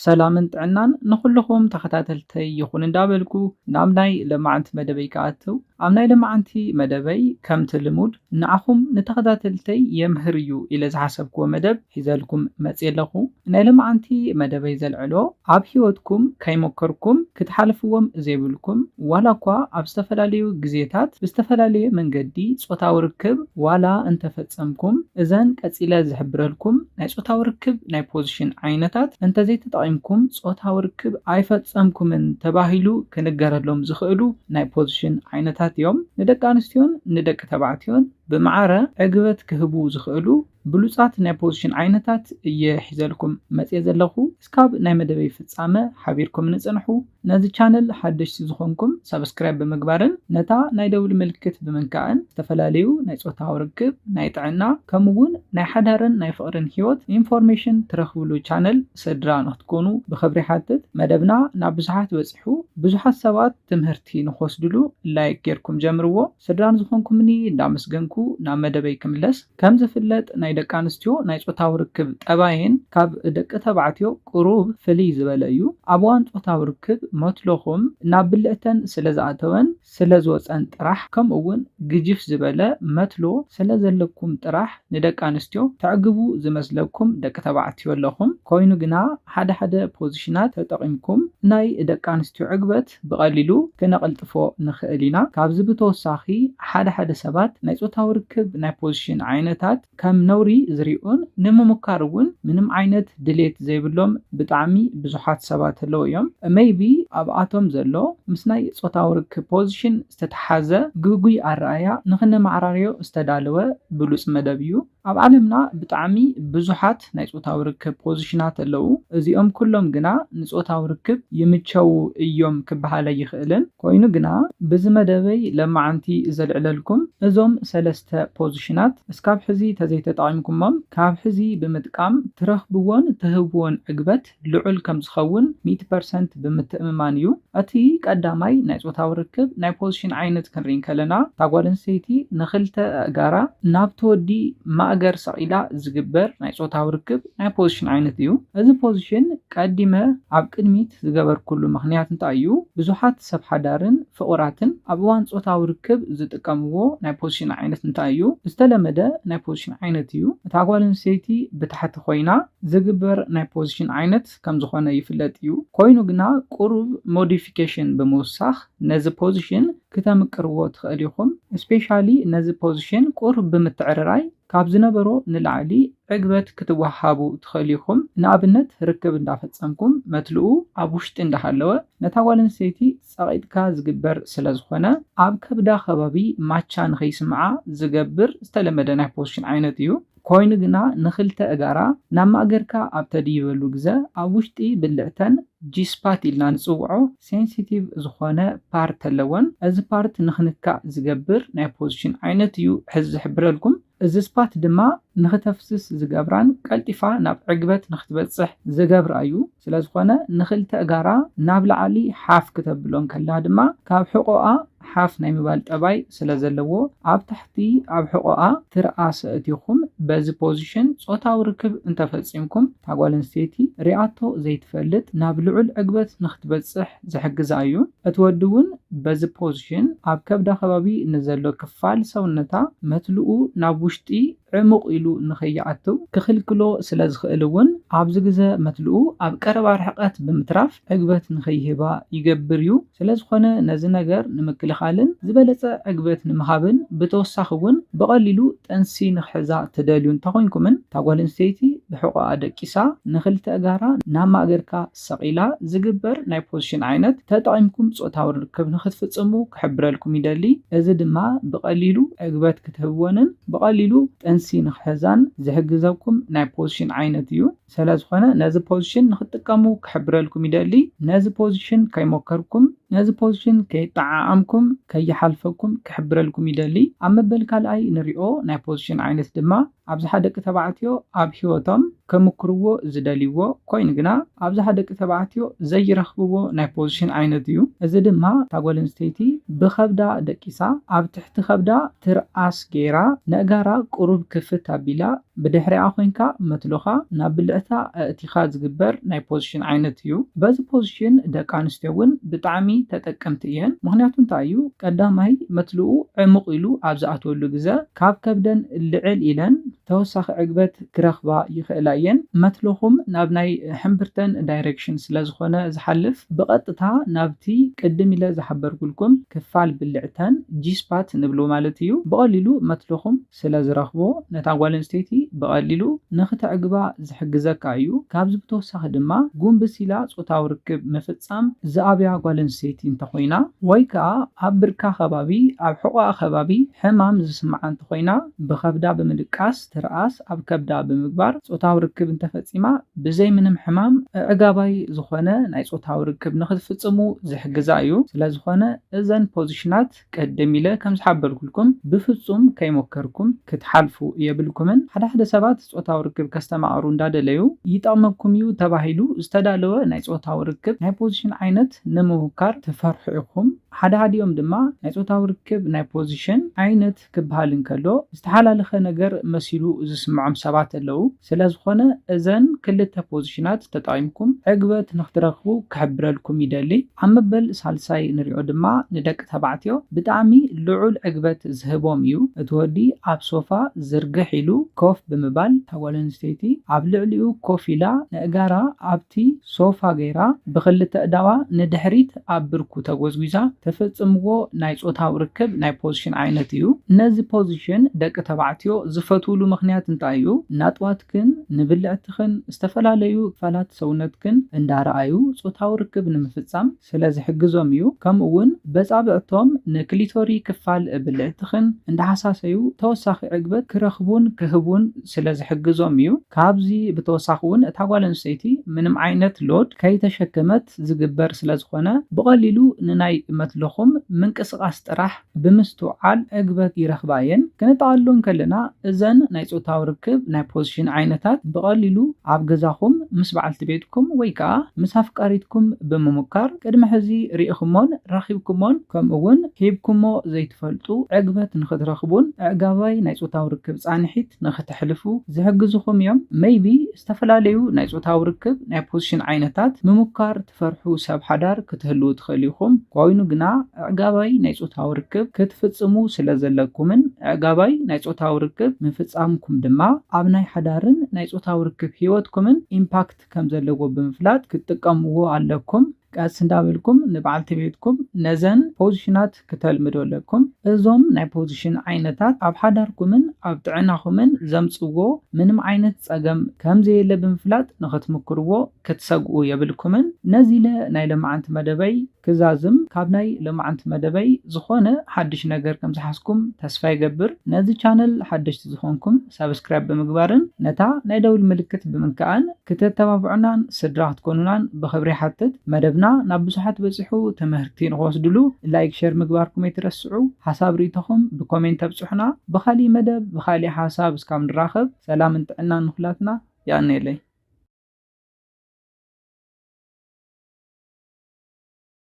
ሰላምን ጥዕናን ንኹልኹም ተኸታተልተይ ይኹን እንዳበልኩ ናብ ናይ ለማዓንቲ መደበይ ክኣትው። ኣብ ናይ ለማዓንቲ መደበይ ከምቲ ልሙድ ንዓኹም ንተኸታተልተይ የምህር እዩ ኢለ ዝሓሰብክዎ መደብ ሒዘልኩም መፅየ ኣለኹ። ናይ ለማዓንቲ መደበይ ዘልዕሎ ኣብ ህይወትኩም ከይሞከርኩም ክትሓልፍዎም ዘይብልኩም ዋላ እኳ ኣብ ዝተፈላለዩ ግዜታት ብዝተፈላለየ መንገዲ ፆታዊ ርክብ ዋላ እንተፈፀምኩም እዘን ቀፂለ ዝሕብረልኩም ናይ ፆታዊ ርክብ ናይ ፖዚሽን ዓይነታት እንተዘይተጠቒምኩም ፆታዊ ርክብ ኣይፈፀምኩምን ተባሂሉ ክንገረሎም ዝኽእሉ ናይ ፖዚሽን ዓይነታት እዮም። ንደቂ ኣንስትዮን ንደቂ ተባዕትዮን ብማዕረ ዕግበት ክህቡ ዝኽእሉ ብሉፃት ናይ ፖዚሽን ዓይነታት እየ ሒዘልኩም መፅየ ዘለኹ። እስካብ ናይ መደበይ ፍፃመ ሓቢርኩም ንፅንሑ። ነዚ ቻነል ሓደሽቲ ዝኾንኩም ሳብስክራይብ ብምግባርን ነታ ናይ ደውል ምልክት ብምንካእን ዝተፈላለዩ ናይ ፆታዊ ርክብ፣ ናይ ጥዕና ከምኡ እውን ናይ ሓዳርን ናይ ፍቕርን ህይወት ኢንፎርሜሽን ትረኽብሉ ቻነል ስድራ ንክትኮኑ ብኽብሪ ሓትት። መደብና ናብ ብዙሓት በፂሑ ብዙሓት ሰባት ትምህርቲ ንክወስድሉ ላይክ ጌርኩም ጀምርዎ። ስድራ ንዝኾንኩምኒ እንዳመስገንኩ ናብ መደበይ ክምለስ። ከም ዝፍለጥ ናይ ደቂ ኣንስትዮ ናይ ፆታዊ ርክብ ጠባየን ካብ ደቂ ተባዕትዮ ቁሩብ ፍልይ ዝበለ እዩ። ኣብ እዋን ፆታዊ ርክብ መትሎኹም ናብ ብልዕተን ስለ ዝኣተወን ስለ ዝወፀን ጥራሕ ከምኡ እውን ግጅፍ ዝበለ መትሎ ስለ ዘለኩም ጥራሕ ንደቂ ኣንስትዮ ተዕግቡ ዝመስለኩም ደቂ ተባዕትዮ ኣለኹም። ኮይኑ ግና ሓደ ሓደ ፖዚሽናት ተጠቒምኩም ናይ ደቂ ኣንስትዮ ዕግበት ብቐሊሉ ክነቕልጥፎ ንኽእል ኢና። ካብዚ ብተወሳኺ ሓደ ሓደ ሰባት ናይ ፆታዊ ርክብ ናይ ፖዚሽን ዓይነታት ከም ነውሪ ዝሪኡን ንምምካር እውን ምንም ዓይነት ድሌት ዘይብሎም ብጣዕሚ ብዙሓት ሰባት ኣለዉ እዮም። ሜይቢ ኣብኣቶም ዘሎ ምስ ናይ ፆታዊ ርክብ ፖዚሽን ዝተተሓዘ ግጉይ ኣረኣያ ንኽነማዕራርዮ ዝተዳለወ ብሉፅ መደብ እዩ። ኣብ ዓለምና ብጣዕሚ ብዙሓት ናይ ፆታዊ ርክብ ፖዚሽናት ኣለዉ። እዚኦም ኩሎም ግና ንፆታዊ ርክብ ይምቸዉ እዮም ክበሃል ኣይኽእልን። ኮይኑ ግና ብዚ መደበይ ለማዓንቲ ዘልዕለልኩም እዞም ሰለስተ ፖዚሽናት እስካብ ሕዚ ተዘይተጠቒምኩሞም ካብ ሕዚ ብምጥቃም ትረኽብዎን ትህብዎን ዕግበት ልዑል ከም ዝኸውን ሚእቲ ፐርሰንት ብምትእምማን እዩ። እቲ ቀዳማይ ናይ ፆታዊ ርክብ ናይ ፖዚሽን ዓይነት ክንርኢ እንከለና እታ ጓል ኣንስተይቲ ንኽልተ ኣእጋራ ናብቲ ወዲ ማእገር ሰቒላ ዝግበር ናይ ፆታዊ ርክብ ናይ ፖዚሽን ዓይነት እዩ። እዚ ፖዚሽን ቀዲመ ኣብ ቅድሚት ዝገበርኩሉ ምኽንያት እንታይ እዩ? ብዙሓት ሰብ ሓዳርን ፍቑራትን ኣብ እዋን ፆታዊ ርክብ ዝጥቀምዎ ናይ ፖዚሽን ዓይነት እንታይ እዩ? ዝተለመደ ናይ ፖዚሽን ዓይነት እዩ። እታ ጓል ኣንስተይቲ ብታሕቲ ኮይና ዝግበር ናይ ፖዚሽን ዓይነት ከም ዝኾነ ይፍለጥ እዩ። ኮይኑ ግና ቁሩብ ሞዲፊኬሽን ብምውሳኽ ነዚ ፖዚሽን ክተምቅርዎ ትኽእል ኢኹም። ስፔሻሊ ነዚ ፖዚሽን ቁሩብ ብምትዕርራይ ካብ ዝነበሮ ንላዕሊ ዕግበት ክትወሃቡ ትኽእል ኢኹም። ንኣብነት ርክብ እንዳፈጸምኩም መትልኡ ኣብ ውሽጢ እንዳሃለወ ነታ ጓል ኣንስተይቲ ጸቒጥካ ዝግበር ስለ ዝኾነ ኣብ ከብዳ ከባቢ ማቻ ንኸይስምዓ ዝገብር ዝተለመደ ናይ ፖዚሽን ዓይነት እዩ። ኮይኑ ግና ንኽልተ እጋራ ናብ ማእገርካ ኣብ ተድይበሉ ግዘ ኣብ ውሽጢ ብልዕተን ጂስፓት ኢልና ንጽውዖ ሴንሲቲቭ ዝኾነ ፓርት ኣለወን። እዚ ፓርት ንኽንካእ ዝገብር ናይ ፖዚሽን ዓይነት እዩ ሕዚ ዝሕብረልኩም። እዚ ስፓት ድማ ንኽተፍስስ ዝገብራን ቀልጢፋ ናብ ዕግበት ንኽትበጽሕ ዝገብራ እዩ። ስለ ዝኾነ ንኽልተ እጋራ ናብ ላዕሊ ሓፍ ክተብሎ እንከላ ድማ ካብ ሕቖኣ ሓፍ ናይ ምባል ጠባይ ስለ ዘለዎ ኣብ ታሕቲ ኣብ ሕቖኣ ትርኣስ ኣእቲኹም በዚ ፖዚሽን ጾታዊ ርክብ እንተፈጺምኩም እታ ጓል ኣንስተይቲ ሪኣቶ ዘይትፈልጥ ናብ ልዑል ዕግበት ንኽትበጽሕ ዝሕግዛ እዩ። እቲ ወዲ እውን በዚ ፖዚሽን ኣብ ከብዳ ከባቢ ንዘሎ ክፋል ሰውነታ መትልኡ ናብ ውሽጢ ዕሙቕ ኢሉ ንኸይኣትው ክኽልክሎ ስለ ዝኽእል እውን ኣብዚ ግዘ መትልኡ ኣብ ቀረባ ርሕቐት ብምትራፍ ዕግበት ንኸይህባ ይገብር እዩ። ስለ ዝኾነ ነዚ ነገር ንምክልኻልን ዝበለፀ ዕግበት ንምሃብን ብተወሳኺ እውን ብቐሊሉ ጥንሲ ንኽሕዛ ትደልዩ እንተኾይንኩምን እታ ጓል ኣንስተይቲ ብሕቖኣ ደቂሳ ንኽልተ እጋራ ናብ ማእገርካ ሰቒላ ዝግበር ናይ ፖዚሽን ዓይነት ተጠቒምኩም ጾታዊ ርክብ ንኽትፍጽሙ ክሕብረልኩም ይደሊ። እዚ ድማ ብቐሊሉ ዕግበት ክትህብወንን ብቐሊሉ ጥንሲ ንኽሕዛን ዝሕግዘኩም ናይ ፖዚሽን ዓይነት እዩ። ስለ ዝኾነ ነዚ ፖዚሽን ንኽትጥቀሙ ክሕብረልኩም ይደሊ። ነዚ ፖዚሽን ከይሞከርኩም፣ ነዚ ፖዚሽን ከይጠዓዓምኩም ከይሓልፈኩም ክሕብረልኩም ይደሊ። ኣብ መበል ካልኣይ ንሪኦ ናይ ፖዚሽን ዓይነት ድማ ኣብዝሓ ደቂ ተባዕትዮ ኣብ ህይወቶም ከምክርዎ ዝደልይዎ ኮይኑ ግና ኣብዝሓ ደቂ ተባዕትዮ ዘይረኽብዎ ናይ ፖዚሽን ዓይነት እዩ። እዚ ድማ እታ ጓል ኣንስተይቲ ብኸብዳ ደቂሳ ኣብ ትሕቲ ከብዳ ትርኣስ ገይራ ነእጋራ ቁሩብ ክፍት ኣቢላ ብድሕሪኣ ኮይንካ መትሎኻ ናብ ብልዕታ ኣእቲኻ ዝግበር ናይ ፖዚሽን ዓይነት እዩ። በዚ ፖዚሽን ደቂ ኣንስትዮ እውን ብጣዕሚ ተጠቀምቲ እየን። ምኽንያቱ እንታይ እዩ? ቀዳማይ መትልኡ ዕሙቕ ኢሉ ኣብ ዝኣትወሉ ግዘ ካብ ከብደን ልዕል ኢለን ተወሳኺ ዕግበት ክረኽባ ይኽእላ እየን። መትልኹም ናብ ናይ ሕምብርተን ዳይሬክሽን ስለ ዝኾነ ዝሓልፍ ብቐጥታ ናብቲ ቅድም ኢለ ዝሓበርኩልኩም ክፋል ብልዕተን ጂስፓት ንብሎ ማለት እዩ። ብቐሊሉ መትልኹም ስለ ዝረኽቦ ነታ ጓል ኣንስተይቲ ብቐሊሉ ንኽተዕግባ ዝሕግዘካ እዩ። ካብዚ ብተወሳኺ ድማ ጉንብስ ኢላ ጾታዊ ርክብ ምፍጻም ዝኣብያ ጓል ኣንስተይቲ እንተኾይና ወይ ከዓ ኣብ ብርካ ከባቢ ኣብ ሕቖኣ ከባቢ ሕማም ዝስምዓ እንተኾይና ብኸብዳ ብምድቃስ ትርኣስ ኣብ ከብዳ ብምግባር ጾታዊ ርክብ እንተፈጺማ ብዘይ ምንም ሕማም ኣዕጋባይ ዝኾነ ናይ ጾታዊ ርክብ ንኽትፍጽሙ ዝሕግዛ እዩ። ስለዝኾነ እዘን ፖዚሽናት ቅድም ኢለ ከም ዝሓበርኩልኩም ብፍጹም ከይሞከርኩም ክትሓልፉ የብልኩምን። ሓደ ሓደ ሰባት ጾታዊ ርክብ ከስተማቕሩ እንዳደለዩ ይጠቕመኩም እዩ ተባሂሉ ዝተዳለወ ናይ ጾታዊ ርክብ ናይ ፖዚሽን ዓይነት ንምሙካር ትፈርሑ ኢኹም። ሓደ ሓዲኦም ድማ ናይ ጾታዊ ርክብ ናይ ፖዚሽን ዓይነት ክበሃል እንከሎ ዝተሓላለኸ ነገር መሲሉ ዝስምዖም ሰባት ኣለዉ። ስለዝኾነ እዘን ክልተ ፖዚሽናት ተጠቒምኩም ዕግበት ንኽትረኽቡ ክሕብረልኩም ይደሊ። ኣብ መበል ሳልሳይ ንሪኦ ድማ ንደቂ ተባዕትዮ ብጣዕሚ ልዑል ዕግበት ዝህቦም እዩ። እቲ ወዲ ኣብ ሶፋ ዝርግሕ ኢሉ ኮፍ ብምባል እታ ጓል ኣንስተይቲ ኣብ ልዕሊኡ ኮፍ ኢላ ነእጋራ ኣብቲ ሶፋ ገይራ ብኽልተ እዳዋ ንድሕሪት ኣብ ብርኩ ተጎዝጒዛ ተፈጽምዎ ናይ ጾታዊ ርክብ ናይ ፖዚሽን ዓይነት እዩ። ነዚ ፖዚሽን ደቂ ተባዕትዮ ዝፈትውሉ ምኽንያት እንታይ እዩ? ናጥዋትክን ንብልዕትኽን ዝተፈላለዩ ክፋላት ሰውነትክን እንዳረኣዩ ጾታዊ ርክብ ንምፍጻም ስለ ዝሕግዞም እዩ። ከምኡ እውን በጻብዕቶም ንክሊቶሪ ክፋል ብልዕትኽን እንዳሓሳሰዩ ተወሳኺ ዕግበት ክረኽቡን ክህቡን ስለ ዝሕግዞም እዩ። ካብዚ ብተወሳኺ እውን እታ ጓል ኣንስተይቲ ምንም ዓይነት ሎድ ከይተሸከመት ዝግበር ስለ ዝኾነ ብቐሊሉ ንናይ መትልኹም ምንቅስቓስ ጥራሕ ብምስትውዓል ዕግበት ይረኽባ እየን። ክነጠቓልሎ እንከለና እዘን ናይ ጾታዊ ርክብ ናይ ፖዚሽን ዓይነታት ብቐሊሉ ኣብ ገዛኹም ምስ በዓልቲ ቤትኩም ወይ ከዓ ምስ ኣፍቃሪትኩም ብምሙካር ቅድሚ ሕዚ ርኢኹሞን ረኺብኩሞን ከምኡ እውን ሂብኩሞ ዘይትፈልጡ ዕግበት ንኽትረኽቡን ኣዕጋባይ ናይ ጾታዊ ርክብ ጻንሒት ንኽተሕልፉ ዝሕግዙኹም እዮም። ሜይቢ ዝተፈላለዩ ናይ ጾታዊ ርክብ ናይ ፖዚሽን ዓይነታት ምሙካር ትፈርሑ ሰብ ሓዳር ክትህልዉ ትኽእሉ ኢኹም። ኮይኑ ግና ኣዕጋባይ ናይ ጾታዊ ርክብ ክትፍጽሙ ስለ ዘለኩምን ኣዕጋባይ ናይ ጾታዊ ርክብ ምፍጻምኩም ድማ ኣብ ናይ ሓዳርን ናይ ጾታዊ ርክብ ህይወትኩምን ኢምፓክት ከም ዘለዎ ብምፍላጥ ክትጥቀምዎ ኣለኩም። ቀስ እንዳበልኩም ንበዓልቲ ቤትኩም ነዘን ፖዚሽናት ክተልምዶ ኣለኩም። እዞም ናይ ፖዚሽን ዓይነታት ኣብ ሓዳርኩምን ኣብ ጥዕናኹምን ዘምጽዎ ምንም ዓይነት ጸገም ከም ዘየለ ብምፍላጥ ንኽትምክርዎ ክትሰግኡ የብልኩምን። ነዚ ኢለ ናይ ለማዓንቲ መደበይ ክዛዝም ካብ ናይ ለማዓንቲ መደበይ ዝኾነ ሓድሽ ነገር ከም ዝሓዝኩም ተስፋ ይገብር። ነዚ ቻነል ሓደሽቲ ዝኾንኩም ሳብስክራይብ ብምግባርን ነታ ናይ ደውል ምልክት ብምንካኣን ክተተባብዑናን ስድራ ክትኮኑናን ብኽብሪ ይሓትት። መደብና ናብ ብዙሓት በጺሑ ትምህርቲ ንኽወስድሉ ላይክ፣ ሸር ምግባርኩም ኣይትረስዑ። ሓሳብ ርእይቶኹም ብኮሜንት ተብጽሑና። ብኻሊእ መደብ ብኻሊእ ሓሳብ እስካብ ንራኸብ ሰላምን ጥዕናን ንኹላትና። የቐንየለይ።